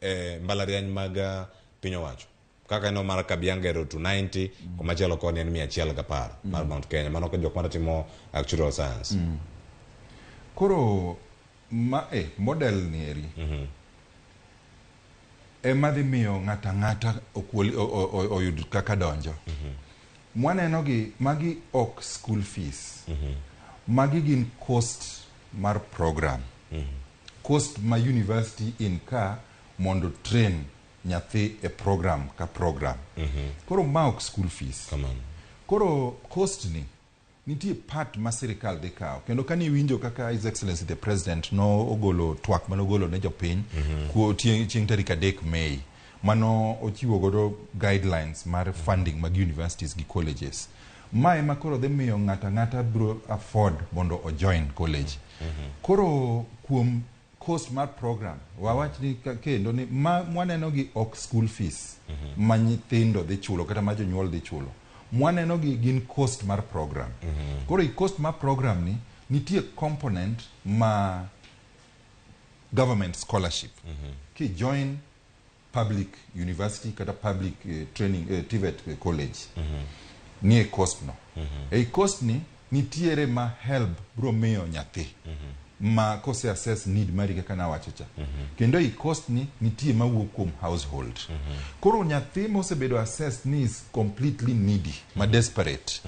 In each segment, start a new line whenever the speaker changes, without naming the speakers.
E mbalariany mag piny owacho kaka eno mar Kabiangero 290, komachielo koni en 110 mar Mount Kenya. Mano jok matimo actuarial science.
Koro ma e model ni eri ema dhi miyo ng'ato ang'ata oyud kaka donjo. Mwaneno gi magi ok school fees. Magi gin cost mar program. Cost ma university incur mondo train nyathi e program ka program. Koro ma ok school fees.
Kamano.
Koro cost ni nitie part ma sirikal dhi kawo, kendo kane iwinjo kaka His Excellency the President no ogolo twak mane ogolo ne jopiny kuo chieng' tarik 3 Mei, mano ochiwo godo guidelines mar funding mag universities gi colleges, ma ema koro dhi miyo ng'ato ang'ata biro afford mondo ojoin college. Koro kuom cost mar program, wawach ni kendo ni ma mwaneno gi ok school fees ma nyithindo dhi chulo kata ma jonyuol dhi chulo. Mwaneno gi gin cost mar program. Koro i cost mar program ni nitie component ma government scholarship ki join public university kata public training, TVET college nie cost no. Ei cost ni nitiere ma HELB bro miyo nyathi ma kose assess need mari kaka nawacho cha. Kendo ei cost ni nitie mawuok kuom household. Koro nyathi mosebedo assessed ni is completely needy, ma desperate,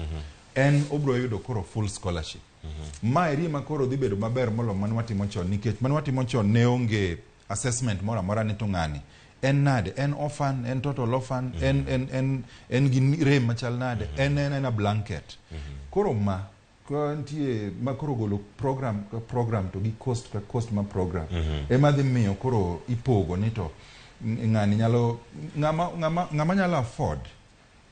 en obro yudo koro full scholarship. Ma eri ema koro dhi bedo maber molo mane watimo chon, nikech mane watimo chon ne onge assessment moro amora ni to ng'ani en nade, en orphan, en total orphan, en gi rem machal nade, en a blanket. Koro ma ka nitie ma koro golo program ka program to gi cost ka cost ma program ema dhi miyo koro ipogo ni to ng'ani nyalo, ng'ama nyalo afford,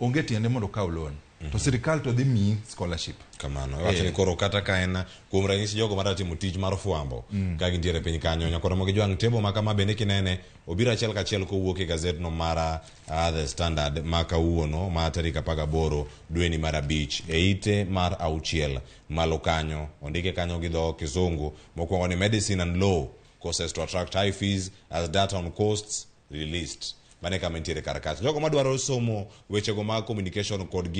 onge tiende mondo okaw loan, to sirikal to dhi miyi scholarship.
Kamano. Iwacho ni koro kata ka en kuom ranyisi jogo madwa timo tich mar fwambo ka gintiere e piny kanyo, nyakoro mogi jwang' tebo ma kama bende kinene obiro achiel kachiel kowuok e gazetno mar The Standard ma kawuono ma tarik 18 dweni mar 5, e ite mar 6 malo kanyo ondike kanyo gi dho Kizungu mokwongo ni "Medicine and law courses to attract high fees as data on costs released". Mano e kama nitiere kar kacha jogo madwaro somo wechego mag communication kod gi